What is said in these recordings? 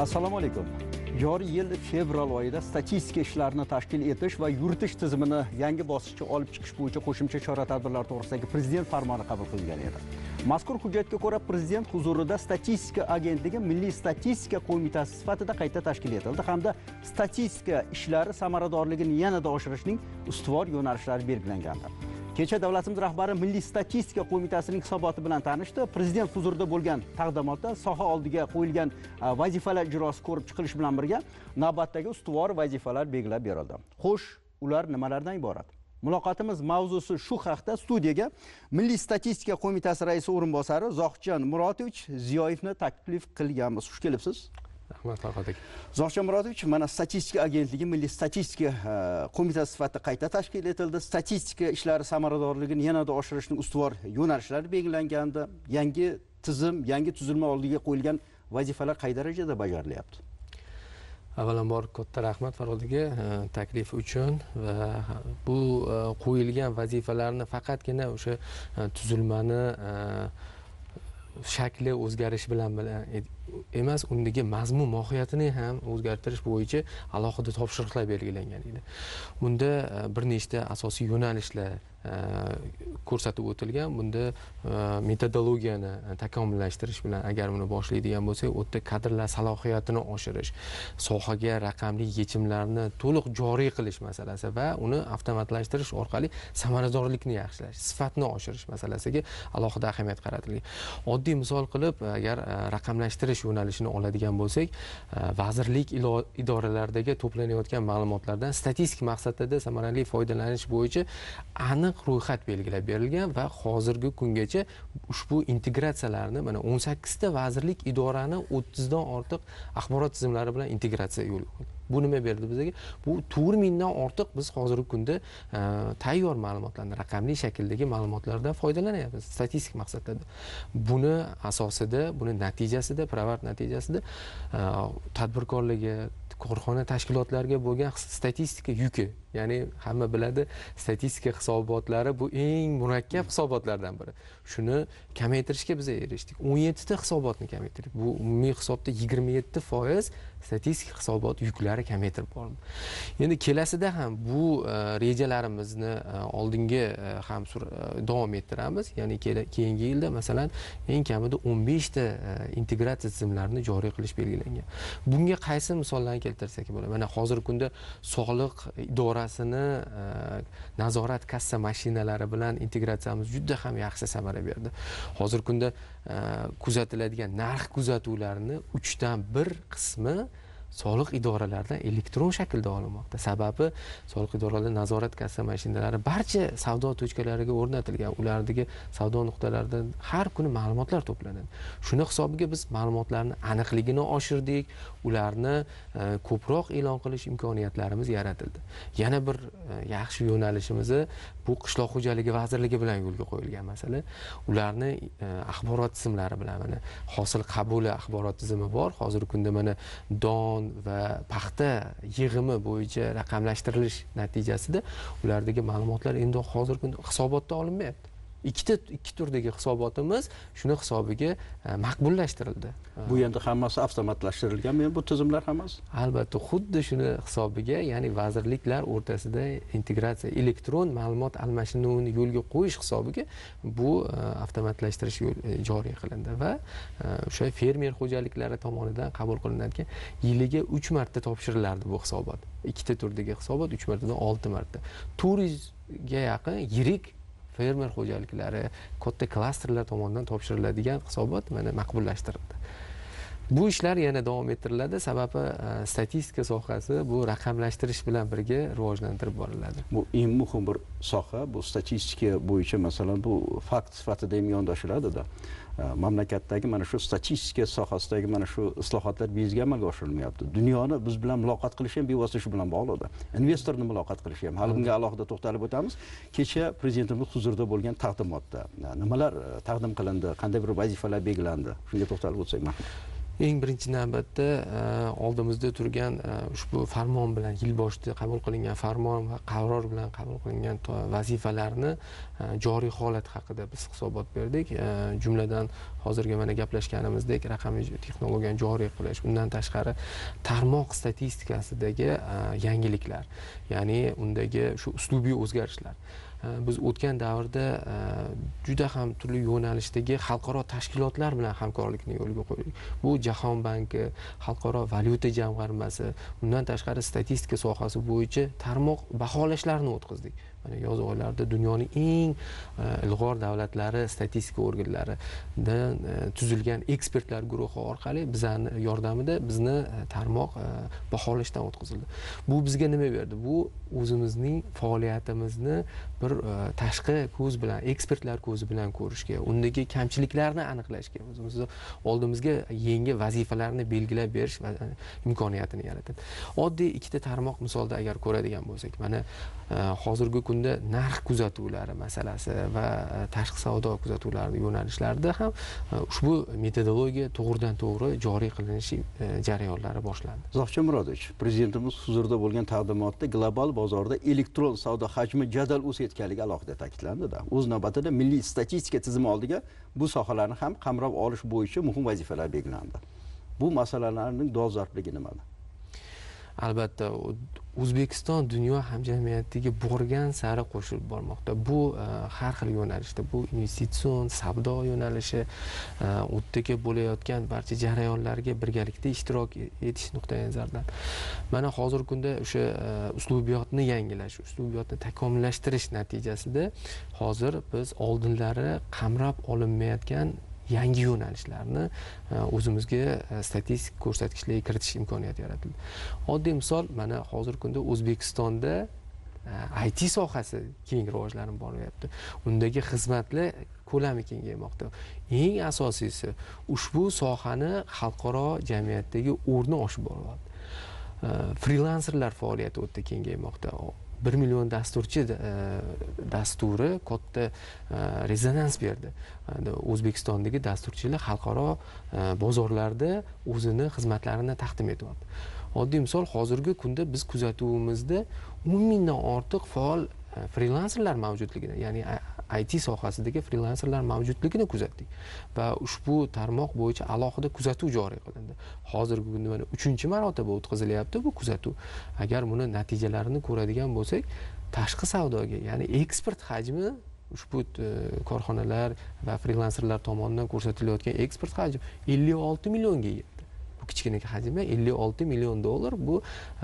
Assalomu alaykum. Joriy yil fevral oyida statistika ishlarini tashkil etish va yuritish tizimini yangi bosqichga olib chiqish bo'yicha qo'shimcha chora-tadbirlar to'g'risidagi prezident farmoni qabul qilingan edi. Mazkur hujjatga ko'ra prezident huzurida statistika agentligi Milliy statistika qo'mitasi sifatida qayta tashkil etildi hamda statistika ishlari samaradorligini yanada oshirishning ustuvor yo'nalishlari belgilangandi. Kecha davlatimiz rahbari Milliy statistika qo'mitasining hisoboti bilan tanishdi. Prezident huzurida bo'lgan taqdimotda soha oldiga qo'yilgan vazifalar ijrosi ko'rib chiqilishi bilan birga navbatdagi ustuvor vazifalar belgilab berildi. Xo'sh, ular nimalardan iborat? Muloqotimiz mavzusi shu haqda. Studiyaga Milliy statistika qo'mitasi raisi o'rinbosari Zohidjon Murotovich Ziyoyevni taklif qilganmiz. Xush kelibsiz. Rahmat, Farhod aka. Zohidjon Murotovich, mana statistika agentligi Milliy statistika qo'mitasi sifatida qayta tashkil etildi. Statistika ishlari samaradorligini yanada oshirishning ustuvor yo'nalishlari belgilangandi. Yangi tizim, yangi tuzilma oldiga qo'yilgan vazifalar qay darajada bajarilyapti? Avvalambor katta rahmat Farhod aka taklif uchun va bu qo'yilgan vazifalarni faqatgina o'sha tuzilmani shakli o'zgarishi bilan emas, undagi mazmun mohiyatini ham o'zgartirish bo'yicha alohida topshiriqlar belgilangan edi. Bunda bir nechta asosiy yo'nalishlar ko'rsatib o'tilgan. Bunda metodologiyani takomillashtirish bilan agar buni boshlaydigan bo'lsak, u yerda kadrlar salohiyatini oshirish, sohaga raqamli yechimlarni to'liq joriy qilish masalasi va uni avtomatlashtirish orqali samaradorlikni yaxshilash, sifatni oshirish masalasiga alohida ahamiyat qaratilgan. Oddiy misol qilib, agar raqamlashtirish yo'nalishini oladigan bo'lsak, vazirlik idoralaridagi to'planayotgan ma'lumotlardan statistik maqsadda samarali foydalanish bo'yicha aniq ro'yxat belgilab berilgan va hozirgi kungacha ushbu integratsiyalarni mana 18 ta vazirlik idorani 30 dan ortiq axborot tizimlari bilan integratsiya yo'lga qo'ydi. Bu nima berdi bizga? Bu 4000 dan ortiq biz hozirgi kunda tayyor ma'lumotlarni, raqamli shakldagi ma'lumotlardan foydalanyapmiz statistik maqsadlarda. Buni asosida, buni natijasida, pirovard natijasida tadbirkorlarga, korxona tashkilotlariga bo'lgan statistika yuki, ya'ni hamma biladi, statistika hisobotlari bu eng murakkab hisobotlardan biri. Shuni kamaytirishga biz erishdik. 17 ta hisobotni kamaytirdik. Bu umumiy hisobda 27% statistik hisobot yuklari kamaytirib bordi. Endi kelasida ham bu rejalarimizni oldingi ham davom ettiramiz. Ya'ni keyingi yilda masalan eng kamida 15 ta integratsiya tizimlarini joriy qilish belgilangan. Bunga qaysi misollarni keltirsak bo'ladi? Mana hozirgi kunda soliq idorasini nazorat kassa mashinalari bilan integratsiyamiz juda ham yaxshi samara berdi. Hozirgi kunda kuzatiladigan narx kuzatuvlarini 3dan 1 qismi soliq idoralaridan elektron shaklda olinmoqda. Sababi soliq idoralarida nazorat kassa mashinalari barcha savdo tochkalariga o'rnatilgan. Ulardagi savdo nuqtalaridan har kuni ma'lumotlar to'planadi. Shuni hisobiga biz ma'lumotlarni aniqligini oshirdik, ularni ko'proq e'lon qilish imkoniyatlarimiz yaratildi. Yana bir yaxshi yo'nalishimiz bu Qishloq xo'jaligi vazirligi bilan yo'lga qo'yilgan masala. Ularni axborot tizimlari bilan mana hosil qabuli axborot tizimi bor. Hozirgi kunda mana don va paxta yig'imi bo'yicha raqamlashtirilish natijasida ulardagi ma'lumotlar endi hozirgi kunda hisobotda olinmayapti. Ikki turdagi hisobotimiz shuni hisobiga maqbullashtirildi. Bu endi hammasi avtomatlashtirilganmi bu tizimlar hammasi? Albatta, xuddi shuni hisobiga, ya'ni vazirliklar o'rtasida integratsiya, elektron ma'lumot almashinuvini yo'lga qo'yish hisobiga bu avtomatlashtirish joriy qilindi va o'sha fermer xo'jaliklari tomonidan qabul qilinadigan yiliga 3 marta topshirilardi bu hisobot. Ikkita turdagi hisobot 3 martadan 6 marta. 400 ga yaqin yirik fermer xo'jaliklari, katta klasterlar tomonidan topshiriladigan hisobot mana maqbullashtirildi. Bu ishlar yana davom ettiriladi, sababi statistika sohasi bu raqamlashtirish bilan birga rivojlantirib boriladi. Bu eng muhim bir soha, bu statistika bo'yicha masalan bu fakt sifatida ham yondashiladida. Mamlakatdagi mana shu statistika sohasidagi mana shu islohotlar bizga amalga oshirilmayapti. Dunyoni biz bilan muloqot qilishi ham bevosita shu bilan bog'liqdir. Investorni muloqot qilishi ham. Hali bunga alohida to'xtalib o'tamiz. Kecha prezidentimiz huzurida bo'lgan taqdimotda nimalar taqdim qilindi, qanday bir vazifalar belgilandi? Shunga to'xtalib o'tsak. Eng birinchi navbatda oldimizda turgan ushbu farmon bilan, yil boshida qabul qilingan farmon va qaror bilan qabul qilingan vazifalarni joriy holat haqida biz hisobot berdik. Jumladan, hozirgi mana gaplashganimizdek raqamli texnologiyani joriy qilish, undan tashqari tarmoq statistikasidagi yangiliklar, ya'ni undagi shu uslubiy o'zgarishlar. Biz o'tgan davrda juda ham turli yo'nalishdagi xalqaro tashkilotlar bilan hamkorlikni yo'lga qo'ydik. Bu Jahon banki, Xalqaro valyuta jamg'armasi, undan tashqari statistika sohasi bo'yicha tarmoq baholashlarini o'tkazdik. Mana yoz oylarida dunyoning eng ilg'or davlatlari statistika organlaridan tuzilgan ekspertlar guruhi orqali bizning yordamida bizni tarmoq baholashdan o'tkazildi. Bu bizga nima berdi? Bu o'zimizning faoliyatimizni bir tashqi ko'z bilan, ekspertlar ko'zi bilan ko'rishga, undagi kamchiliklarni aniqlashga, o'zimizni oldimizga yangi vazifalarni belgilab berish imkoniyatini yaratadi. Oddiy ikkita tarmoq misolda agar ko'radigan bo'lsak, mana hozirgi kunda narx kuzatuvlari masalasi va tashqi savdo kuzatuvlari yo'nalishlarida ham ushbu metodologiya to'g'ridan to'g'ri joriy qilinishi jarayonlari boshlandi. Zohidjon Murodovich, prezidentimiz huzurida bo'lgan taqdimotda global bozorda elektron savdo hajmi jadal o'sayotganligi alohida ta'kidlandi-da. O'z navbatida milliy statistika tizimi oldiga bu sohalarni ham qamrab olish bo'yicha muhim vazifalar belgilandi. Bu masalalarning dolzarbligi nimada? Albatta, O'zbekiston dunyo hamjamiyatiga borgan sari qo'shilib bormoqda. Bu har xil yo'nalishda, bu investitsion, savdo yo'nalishi, u yerdagi bo'layotgan barcha jarayonlarga birgalikda ishtirok etish nuqtai nazaridan. Mana hozirgi kunda o'sha uslubiyotni yangilash, uslubiyotni takomillashtirish natijasida hozir biz oldinlari qamrab olinmayotgan yangi yo'nalishlarni o'zimizga statistik ko'rsatkichlarga kiritish imkoniyati yaratildi. Oddiy misol, mana hozirgi kunda O'zbekistonda IT sohasi keng rivojlanib boryapti. Undagi xizmatlar ko'lami kengaymoqda. Eng asosiysi, ushbu sohani xalqaro jamiyatdagi o'rni oshib boryapti. Frilanserlar faoliyati o'ta kengaymoqda. 1 million dasturchi dasturi katta rezonans berdi. O'zbekistondagi dasturchilar xalqaro bozorlarda o'zini xizmatlarini taqdim etyapti. Oddiy misol, hozirgi kunda biz kuzatuvimizda 10 mingdan ortiq faol frilanserlar mavjudligini, ya'ni IT sohasidagi frilanserlar mavjudligini kuzatdik va ushbu tarmoq bo'yicha alohida kuzatuv joriy qilindi. Hozirgi kunda mana 3-marotaba o'tkazilyapti bu kuzatuv. Agar buni natijalarini ko'radigan bo'lsak, tashqi savdoga, ya'ni eksport hajmi ushbu korxonalar va frilanserlar tomonidan ko'rsatilayotgan eksport hajmi 56 millionga yetdi. Bu kichkina hajm 56 million dollar, bu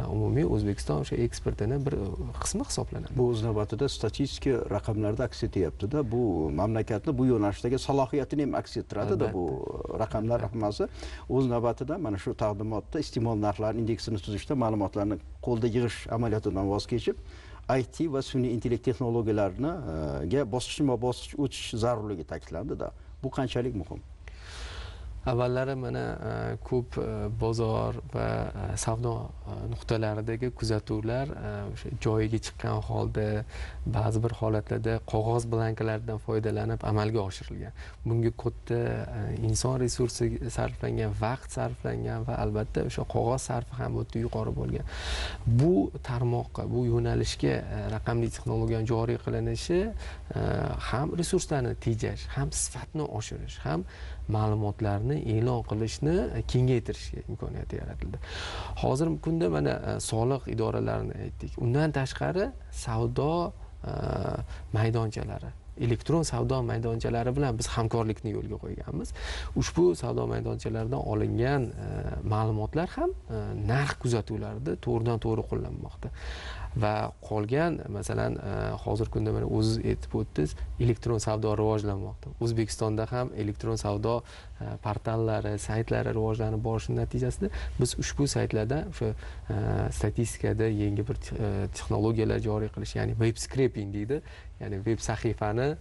umumiy O'zbekiston o'sha eksportini bir qismi hisoblanadi. Bu o'z navbatida statistika raqamlarda aks etyapti-da, bu mamlakatni bu yo'nalishdagi salohiyatini ham aks ettiradi-da bu raqamlar hammasi. O'z navbatida mana shu taqdimotda iste'mol narxlari indeksini tuzishda ma'lumotlarni qo'lda yig'ish amaliyotidan voz kechib, IT va sun'iy intellekt texnologiyalariga bosqichma-bosqich o'tish zarurligi ta'kidlandi-da. Bu qanchalik muhim? Avvallari mana ko'p bozor va savdo nuqtalaridagi kuzatuvlar o'sha joyiga chiqqan holda ba'zi bir holatlarda qog'oz blankalardan foydalanib amalga oshirilgan. Bunga katta inson resursi sarflangan, vaqt sarflangan va albatta o'sha qog'oz sarfi ham o'ta yuqori bo'lgan. Bu tarmoqqa, bu yo'nalishga raqamli texnologiyani joriy qilinishi ham resurslarni tejash, ham sifatni oshirish, ham ma'lumotlarni e'lon qilishni kengaytirishga imkoniyati yaratildi. Hozirgi kunda mana soliq idoralarini aytdik. Undan tashqari savdo maydonchalari, elektron savdo maydonchalari bilan biz hamkorlikni yo'lga qo'yganmiz. Ushbu savdo maydonchalaridan olingan ma'lumotlar ham narx kuzatuvlarida to'g'ridan to'g'ri qo'llanmoqda. Va qolgan, masalan, hozirgi kunda mana o'zingiz aytib o'tdingiz, elektron savdo rivojlanmoqda. O'zbekistonda ham elektron savdo portallari, saytlari rivojlanib borishi natijasida biz ushbu saytlarda o'sha statistikada yangi bir texnologiyalar joriy qilish, ya'ni web scraping deydi, ya'ni web sahifani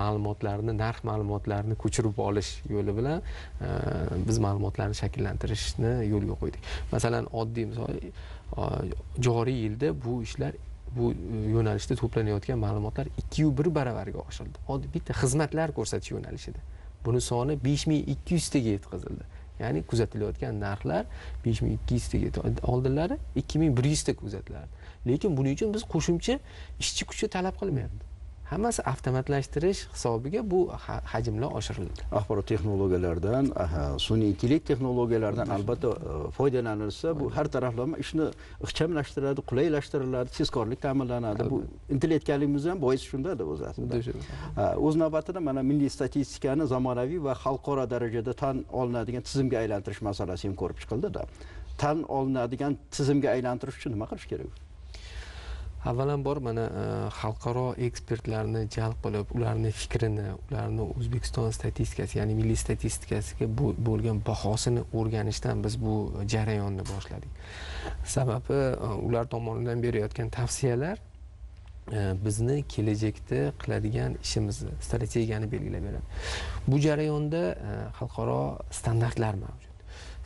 ma'lumotlarni, narx ma'lumotlarini ko'chirib olish yo'li bilan biz ma'lumotlarni shakllantirishni yo'lga qo'ydik. Masalan, oddiy misol, joriy yilda bu ishlar, bu yo'nalishda to'planayotgan ma'lumotlar 2,1 baravarga oshirildi. Oddiy bitta xizmatlar ko'rsatish yo'nalishida. Buni soni 5200 taga yetkazildi. Ya'ni kuzatilayotgan narxlar 5200 taga oldinlari 2100 ta kuzatilardi. Lekin buning uchun biz qo'shimcha ishchi kuchi talab qilmayapmiz. Hammasi avtomatlashtirish hisobiga bu hajmlar oshirildi. Axborot texnologiyalaridan, sun'iy intellekt texnologiyalaridan albatta foydalanilsa, bu har taraflama ishni ixchamlashtiradi, qulaylashtiriladi, tezkorlik ta'minlanadi. Bu intellektganligimiz ham boisi shundada o'zi aslida. O'z navbatida mana milliy statistikani zamonaviy va xalqaro darajada tan olinadigan tizimga aylantirish masalasi ham ko'rib chiqildi-da. Tan olinadigan tizimga aylantirish uchun nima qilish kerak? Avvalambor mana xalqaro ekspertlarni jalb qilib, ularni fikrini, ularni O'zbekiston statistikasi, ya'ni milliy statistikasiga bo'lgan bahosini o'rganishdan biz bu jarayonni boshladik. Sababi ular tomonidan berayotgan tavsiyalar bizni kelajakda qiladigan ishimizni, strategiyani belgilab beradi. Bu jarayonda xalqaro standartlar mavjud.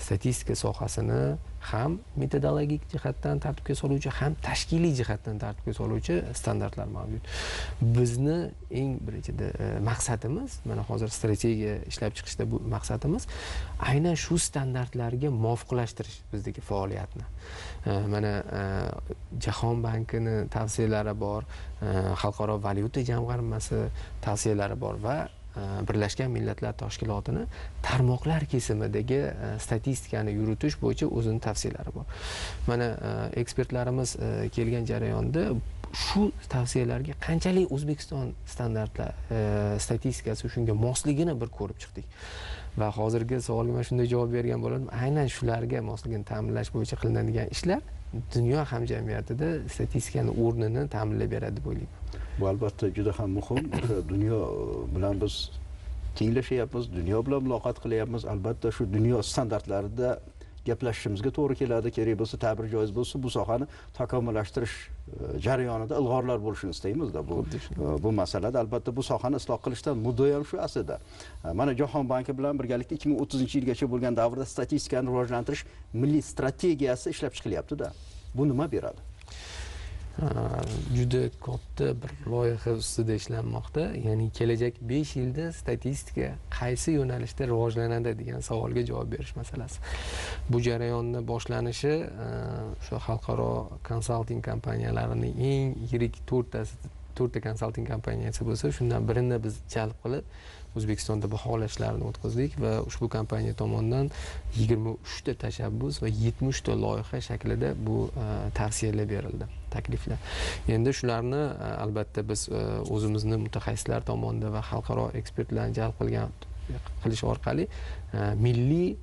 Statistika sohasini ham metodologik jihatdan tartibga soluvchi, ham tashkiliy jihatdan tartibga soluvchi standartlar mavjud. Bizni eng birinchida maqsadimiz, mana hozir strategiya ishlab chiqishda bu maqsadimiz aynan shu standartlarga muvofiqlashtirish bizdagi faoliyatni. Mana Jahon bankini tavsiyalari bor, Xalqaro valyuta jamg'armasi tavsiyalari bor va Birlashgan Millatlar Tashkilotini tarmoqlar kesimidagi statistikani yuritish bo'yicha o'zini tavsiyalari bor. Mana ekspertlarimiz kelgan jarayonda shu tavsiyalarga qanchalik O'zbekiston standartlar statistikasi shunga mosligini bir ko'rib chiqdik. Va hozirgi savolga men shunday javob bergan bo'lardim. Aynan shularga mosligini ta'minlash bo'yicha qilinadigan ishlar dunyo hamjamiyatida statistikani o'rnini ta'minlab beradi deb o'ylayman. Bu albatta juda ham muhim. Dunyo bilan biz tenglashyapmiz, dunyo bilan muloqot qilyapmiz. Albatta shu dunyo standartlarida gaplashishimizga to'g'ri keladi. Kerak bo'lsa, ta'bir joiz bo'lsa, bu sohani takomillashtirish jarayonida ilg'orlar bo'lishini istaymiz-da. Bu masalada albatta bu sohani isloh qilishdan muddao ham shu aslida. Mana Jahon banki bilan birgalikda 2030-yilgacha bo'lgan davrda statistikani rivojlantirish milliy strategiyasi ishlab chiqilyapti-da. Bu nima beradi? Juda katta bir loyiha ustida ishlanmoqda. Ya'ni kelajak 5 yilda statistika qaysi yo'nalishda rivojlanadi degan savolga javob berish masalasi. Bu jarayonni boshlanishi o'sha xalqaro konsalting kompaniyalarining eng yirik to'rtta konsalting kompaniyasi bo'lsa, shundan birini biz jalb qilib O'zbekistonda baholashlarini o'tkazdik va ushbu kompaniya tomonidan 23 ta tashabbus va 70 ta loyiha shaklida bu tavsiyalar berildi, takliflar. Endi shularni albatta biz o'zimizni mutaxassislar tomonidan va xalqaro ekspertlarni jalb qilish orqali milliy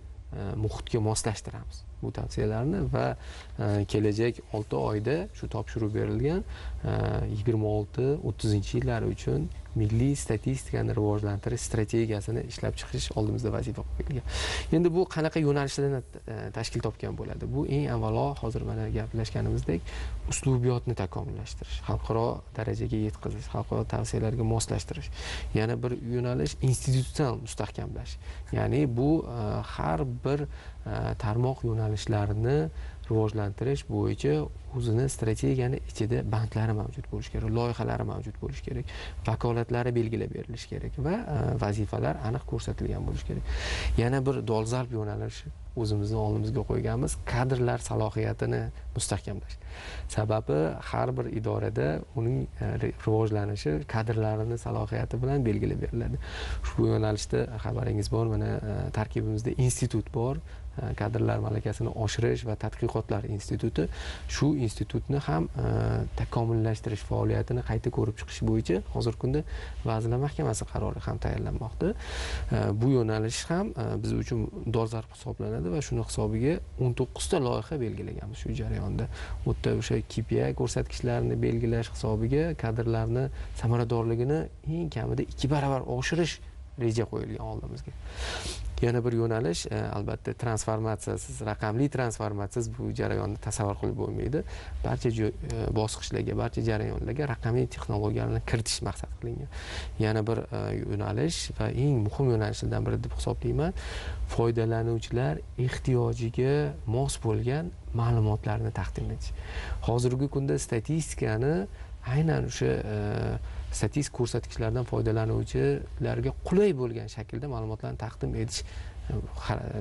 muhitga moslashtiramiz bu tavsiyalarni va kelajak 6 oyda shu topshiriq berilgan 26-30 yillar uchun milliy statistikani rivojlantirish strategiyasini ishlab chiqish oldimizda vazifa qo'yilgan. Endi bu qanaqa yo'nalishlardan tashkil topgan bo'ladi? Bu eng avvalo hozir mana gaplashganimizdek uslubiyotni takomillashtirish, xalqaro darajaga yetkazish, xalqaro tavsiyalarga moslashtirish. Yana bir yo'nalish institutsional mustahkamlash. Ya'ni bu har bir tarmoq yo'nalishlarini rivojlantirish bo'yicha o'zini strategiyani ichida bandlari mavjud bo'lishi kerak, loyihalari mavjud bo'lishi kerak, vakolatlari belgilab berilishi kerak va vazifalar aniq ko'rsatilgan bo'lishi kerak. Yana bir dolzarb yo'nalish o'zimizni oldimizga qo'yganmiz, kadrlar salohiyatini mustahkamlash. Sababi har bir idorada uning rivojlanishi kadrlarini salohiyati bilan belgilab beriladi. Ushbu yo'nalishda xabaringiz bor, mana tarkibimizda institut bor, kadrlar malakasini oshirish va tadqiqotlar instituti. Shu institutni ham takomillashtirish faoliyatini qayta ko'rib chiqish bo'yicha hozirgi kunda Vazirlar Mahkamasi qarori ham tayyorlanmoqda. Bu yo'nalish ham biz uchun dolzarb hisoblanadi va shuni hisobiga 19 ta loyiha belgilaganmiz shu jarayonda. U yerda o'sha KPI ko'rsatkichlarini belgilash hisobiga kadrlarni samaradorligini eng kamida 2 barobar oshirish reja qo'yilgan oldimizga. Yana bir yo'nalish albatta transformatsiyasiz, raqamli transformatsiyasiz bu jarayonni tasavvur qilib bo'lmaydi. Barcha bosqichlarga, barcha jarayonlarga raqamli texnologiyalarni kiritish maqsad qilingan. Yana bir yo'nalish va eng muhim yo'nalishlardan biri deb hisoblayman, foydalanuvchilar ehtiyojiga mos bo'lgan ma'lumotlarni taqdim etish. Hozirgi kunda statistikani aynan o'sha statistik ko'rsatkichlardan foydalanuvchilarga qulay bo'lgan shaklda ma'lumotlarni taqdim etish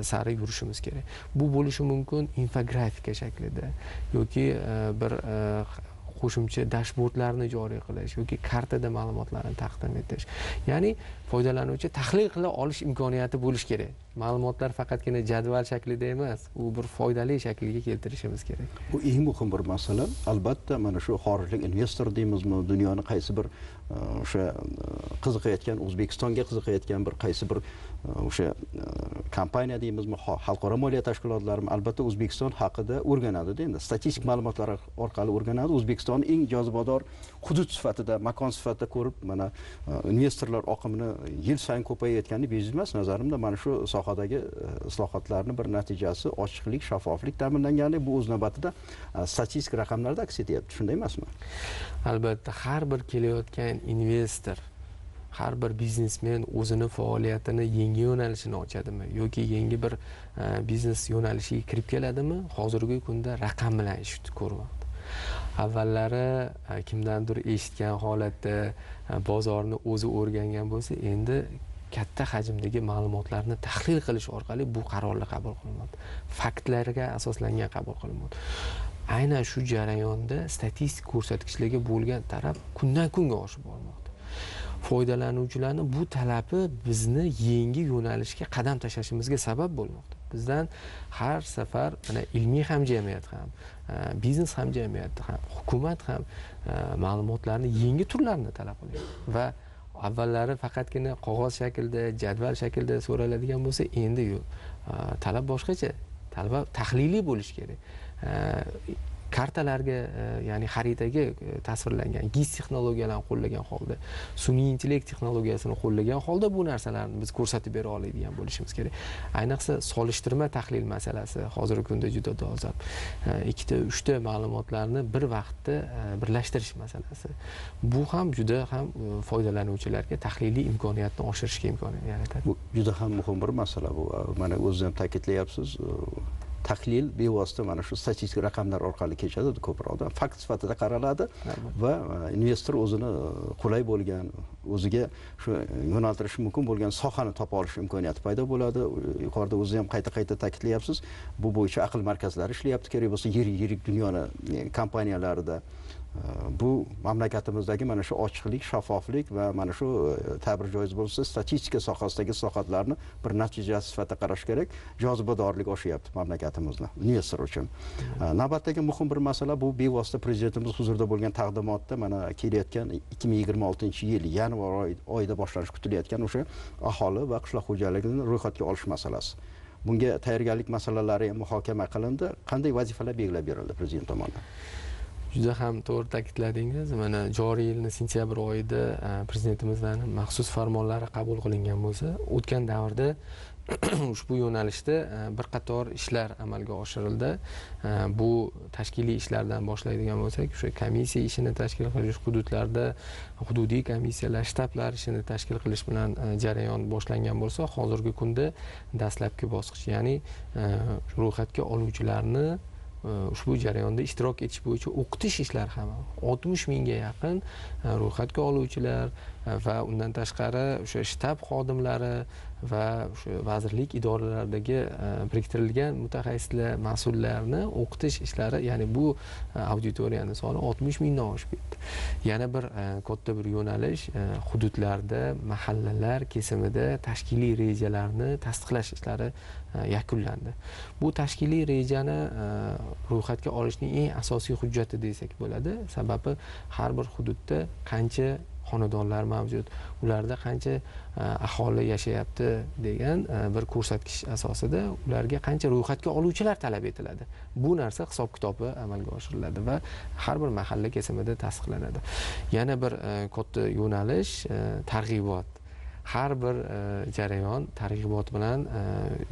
sari yurishimiz kerak. Bu bo'lishi mumkin infografika shaklida yoki bir qo'shimcha dashbordlarni joriy qilish yoki kartada ma'lumotlarni taqdim etish. Ya'ni foydalanuvchi tahlil qila olish imkoniyati bo'lishi kerak. Ma'lumotlar faqatgina jadval shaklida emas, u bir foydali shaklga keltirishimiz kerak. Bu eng muhim bir masala. Albatta, mana shu xorijlik investor deymizmi, dunyoni qaysi bir o'sha qiziqayotgan, O'zbekistonga qiziqayotgan bir qaysi bir o'sha kompaniya deymizmi, xalqaro moliya tashkilotlarimi, albatta O'zbekiston haqida o'rganadi endi. Statistik ma'lumotlar orqali o'rganadi. O'zbekiston eng jozibador hudud sifatida, makon sifatida ko'rib, mana investorlar oqimini yil sayin ko'payayotgani bejiz emas. Nazarimda mana shu sohadagi islohotlarning bir natijasi ochiqlik, shaffoflik ta'minlangani, bu o'z navbatida statistik raqamlarda aks etyapti, shunday emasmi? Albatta, har bir kelayotgan investor, har bir biznesmen o'zini faoliyatini yangi yo'nalishini ochadimi yoki yangi bir biznes yo'nalishiga kirib keladimi, hozirgi kunda raqam bilan ish ko'rmoqda. Avvallari kimdandir eshitgan holatda bozorni o'zi o'rgangan bo'lsa, endi katta hajmdagi ma'lumotlarni tahlil qilish orqali bu qarorlar qabul qilinmoqda. Faktlarga asoslangan qabul qilinmoqda. Aynan shu jarayonda statistik ko'rsatkichlarga bo'lgan talab kundan kunga oshib bormoqda. Foydalanuvchilarning bu talabi bizni yangi yo'nalishga qadam tashlashimizga sabab bo'lmoqda. Bizdan har safar mana ilmiy hamjamiyat ham, biznes hamjamiyati ham, hukumat ham ma'lumotlarni yangi turlarini talab qilyapti. Va avvallari faqatgina qog'oz shaklida, jadval shaklida so'raladigan bo'lsa, endi yo'q. Talab boshqacha. Talab tahliliy bo'lishi kerak. Kartalarga, ya'ni xaritaga tasvirlangan GIS texnologiyalarini qo'llagan holda, sun'iy intellekt texnologiyasini qo'llagan holda bu narsalarni biz ko'rsatib bera oladigan bo'lishimiz kerak. Ayniqsa solishtirma tahlil masalasi hozirgi kunda juda dolzarb. Ikkita, uchta ma'lumotlarni bir vaqtda birlashtirish masalasi. Bu ham juda ham foydalanuvchilarga tahliliy imkoniyatni oshirishga imkoniyat yaratadi. Bu juda ham muhim bir masala bu. Mana o'zingiz ham ta'kidlayapsiz. Tahlil bevosita mana shu statistik raqamlar orqali kechadi ko'proq. Fakt sifatida qaraladi va investor o'zini qulay bo'lgan, o'ziga shu yo'naltirish mumkin bo'lgan sohani topa olish imkoniyati paydo bo'ladi. Yuqorida o'zingiz ham qayta-qayta ta'kidlayapsiz. Bu bo'yicha aql markazlari ishlayapti, kerak bo'lsa yirik dunyoni kompaniyalarida. Bu mamlakatimizdagi mana shu ochiqlik, shaffoflik va mana shu ta'bir joiz bo'lsa statistika sohasidagi islohotlarni bir natijasi sifatida qarash kerak. Jozibadorlik oshyapti mamlakatimizni investor uchun. Navbatdagi muhim bir masala bu bevosita prezidentimiz huzurida bo'lgan taqdimotda mana kelayotgan 2026-yil yanvar oyida boshlanishi kutilayotgan o'sha aholi va qishloq xo'jaligini ro'yxatga olish masalasi. Bunga tayyorgarlik masalalari ham muhokama qilindi. Qanday vazifalar belgilab berildi prezident tomonidan? Juda ham to'g'ri ta'kidladingiz. Mana joriy yilning sentyabr oyida prezidentimizning maxsus farmonlari qabul qilingan bo'lsa, o'tgan davrda ushbu yo'nalishda bir qator ishlar amalga oshirildi. Bu tashkiliy ishlardan boshlaydigan bo'lsak, o'sha komissiya ishini tashkil qilish, hududlarda hududiy komissiyalar, shtablar ishini tashkil qilish bilan jarayon boshlangan bo'lsa, hozirgi kunda dastlabki bosqich, ya'ni ro'yxatga oluvchilarni ushbu jarayonda ishtirok etish bo'yicha o'qitish ishlari ham 60 mingga yaqin ro'yxatga oluvchilar va undan tashqari o'sha shtab xodimlari va o'sha vazirlik idoralaridagi biriktirilgan mutaxassislar, mas'ullarni o'qitish ishlari, ya'ni bu auditoriyaning soni 60 mingdan oshib ketdi. Yana bir katta bir yo'nalish hududlarda, mahallalar kesimida tashkiliy rejalarni tasdiqlash ishlari yakunlandi. Bu tashkiliy rejani ro'yxatga olishning eng asosiy hujjati desak bo'ladi. Sababi har bir hududda qancha xonadonlar mavjud, ularda qancha aholi yashayapti degan bir ko'rsatkich asosida ularga qancha ro'yxatga oluvchilar talab etiladi. Bu narsa hisob-kitobi amalga oshiriladi va har bir mahalla kesimida tasdiqlanadi. Yana bir katta yo'nalish targ'ibot. Har bir jarayon targ'ibot bilan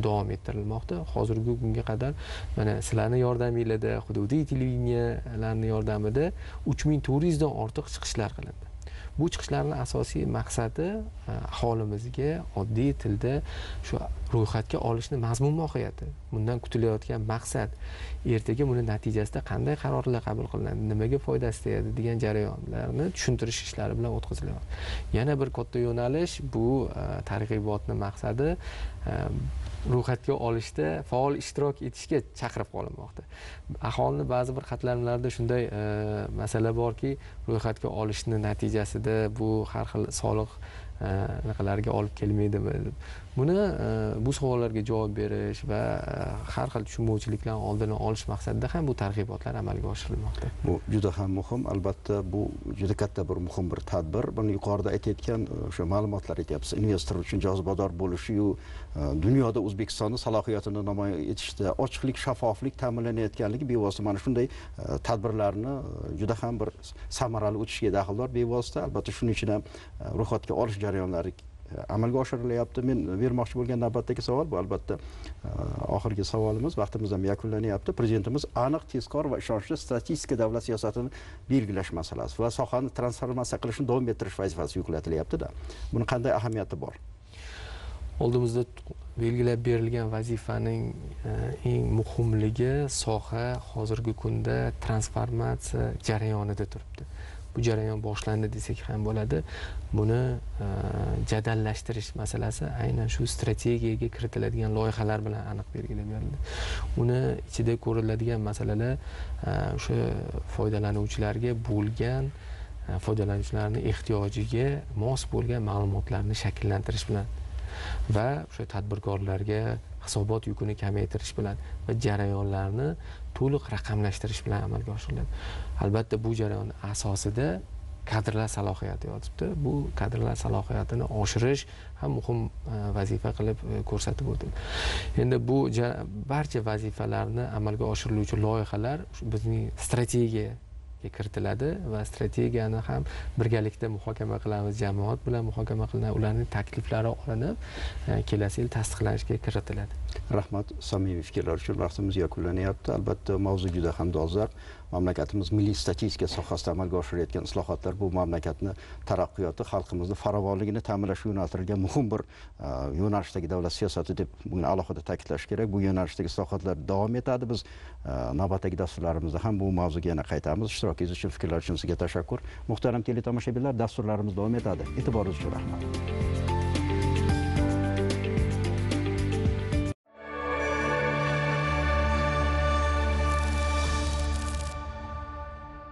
davom ettirilmoqda. Hozirgi kunga qadar mana sizlarning yordamingizda, hududiy televideniyalarning yordamida 3400 dan ortiq chiqishlar qilindi. Bu chiqishlarning asosiy maqsadi aholimizga oddiy tilda shu Ro'yxatga olishni mazmun mohiyati, bundan kutilayotgan maqsad, ertaga buni natijasida qanday qarorlar qabul qilinadi, nimaga foydasi tegadi degan jarayonlarni tushuntirish ishlari bilan o'tkazilyapti. Yana bir katta yo'nalish bu targ'ibotni maqsadi ro'yxatga olishda faol ishtirok etishga chaqirib qolinmoqda. Aholini ba'zi bir qatlamlarda shunday masala borki, ro'yxatga olishni natijasida bu har xil soliq anaqalarga olib kelmaydimi deb. Buni bu savollarga javob berish va har xil tushunmovchiliklarning oldini olish maqsadida ham bu targ'ibotlar amalga oshirilmoqda. Bu juda ham muhim, albatta bu juda katta bir muhim bir tadbir. Buni yuqorida aytayotgan o'sha ma'lumotlar aytyapsiz, investor uchun jozibador bo'lishi-yu, dunyoda O'zbekistonning salohiyatini namoyon etishda ochiqlik, shaffoflik ta'minlanayotganligi bevosita mana shunday tadbirlarni juda ham bir samarali o'tishiga daxldor bevosita. Albatta shuning uchun ham ro'yxatga olish jarayonlari amalga oshirilyapti. Men bermoqchi bo'lgan navbatdagi savol bu albatta oxirgi savolimiz, vaqtimiz ham yakunlanyapti. Prezidentimiz aniq, tezkor va ishonchli statistika davlat siyosatini belgilash masalasi va sohani transformatsiya qilishni davom ettirish vazifasi yuklatilyapti-da. Buni qanday ahamiyati bor? Oldimizda belgilab berilgan vazifaning eng muhimligi soha hozirgi kunda transformatsiya jarayonida turibdi. Bu jarayon boshlandi desak ham bo'ladi. Buni jadallashtirish masalasi aynan shu strategiyaga kiritiladigan loyihalar bilan aniq belgilab berildi. Uni ichida ko'riladigan masalalar o'sha foydalanuvchilarga bo'lgan foydalanuvchilarning ehtiyojiga mos bo'lgan ma'lumotlarni shakllantirish bilan va o'sha tadbirkorlarga hisobot yukini kamaytirish bilan va jarayonlarni to'liq raqamlashtirish bilan amalga oshiriladi. Albatta bu jarayon asosida kadrlar salohiyati yotibdi. Bu kadrlar salohiyatini oshirish ham muhim vazifa qilib ko'rsatib o'tildi. Endi bu barcha vazifalarni amalga oshiriluvchi loyihalar bizning strategiyaga kiritiladi va strategiyani ham birgalikda muhokama qilamiz, jamoat bilan muhokama qilinadi, ularning takliflari olinib, kelasi yil tasdiqlanishga kiritiladi. Rahmat samimiy fikrlar uchun. Vaqtimiz yakunlanyapti. Albatta mavzu juda ham dolzarb. Mamlakatimiz milliy statistika sohasida amalga oshirayotgan islohotlar bu mamlakatni taraqqiyoti, xalqimizni farovonligini ta'minlashga yo'naltirilgan muhim bir yo'nalishdagi davlat siyosati deb buni alohida ta'kidlash kerak. Bu yo'nalishdagi islohotlar davom etadi. Biz navbatdagi dasturlarimizda ham bu mavzuga yana qaytamiz. Ishtirokingiz uchun, fikrlar uchun sizga tashakkur. Muhtaram teletomoshabinlar, dasturlarimiz davom etadi. E'tiboringiz uchun rahmat.